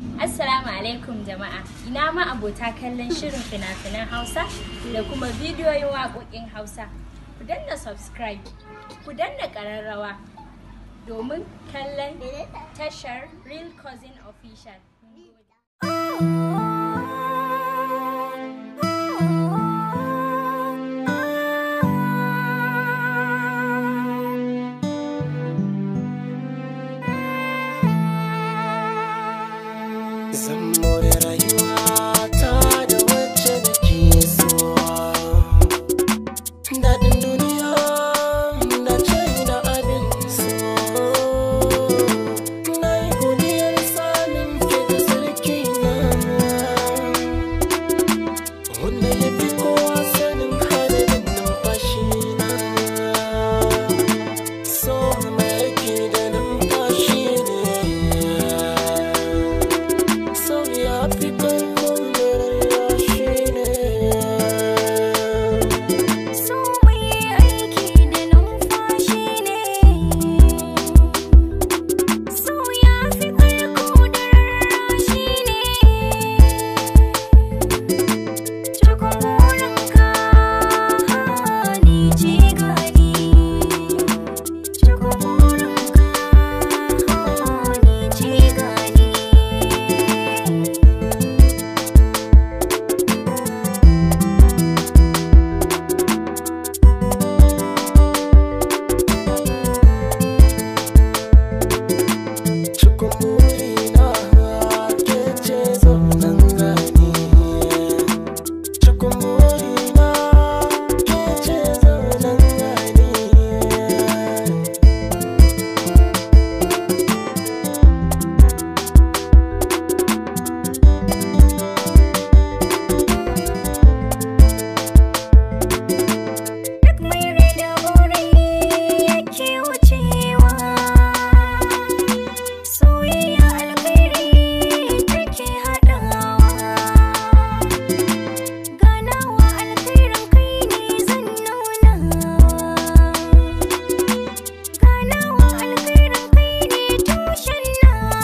Assalamu alaikum jama'a. Ina ma abota kallon shirin fina-finan Hausa da kuma bidiyoyin waƙoƙin Hausa. Ku danna subscribe, ku danna ƙararrawa domin kallon tashar Real Cousin Official. Zan more rayuwata da wacce nake so. Daɗin duniya na ce da abin so. Na yi godiyar samun ke da sarki na, wanda ya fi kowa sanin halin numfashi na. So mai aiki da numfashi ne. So ya fi karfin da rarrashi ne. So mai aiki da numfashi ne. So ya fi karko da rarrashi ne. Cikon burinka ni ce gani. Cikon burinka ni ce gani. Cikin burina ke ce zaunan gani. Cikin burina ke ce zaunan gani. Duk mai rai da buri yake wucewa. Soyayya alkhairi take haɗawa. Ganawa alkhairin kai ne zan nuna. Ganawa alkhairin kai ne tushen nawa.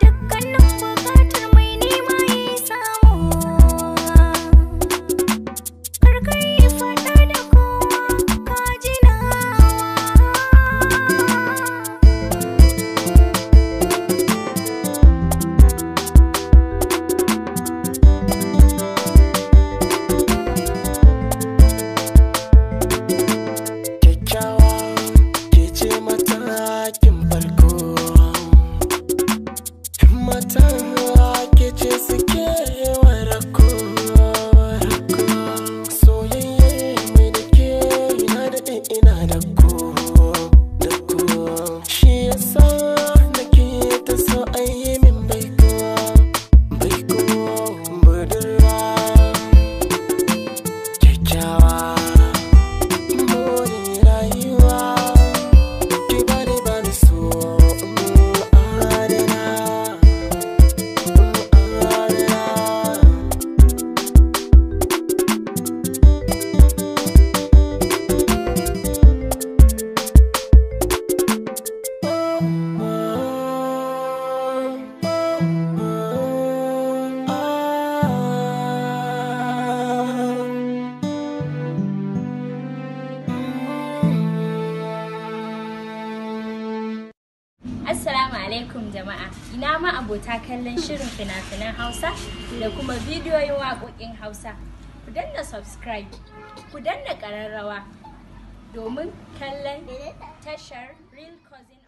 Dukkanin buƙatar mai nema ya samu. Karkar yi faɗa da kowa ka ji nawa. Kyakkyawa ke ce matakin farko. Mata ke ce suke warako. Soyayye mai da ke ina daɗe ina da ku da ku. Shi yasa nake ta so a yi min baiko baiko budurwa kyakkyawa. More rayuwa ki bani bani so adana adana. Assalamu alaikum jama'a. Ina ma abota kallon shirin fina-finan Hausa da kuma bidiyoyin waƙoƙin Hausa. Ku danna subscribe, ku danna ƙararrawa domin kallon tashar Real Cousin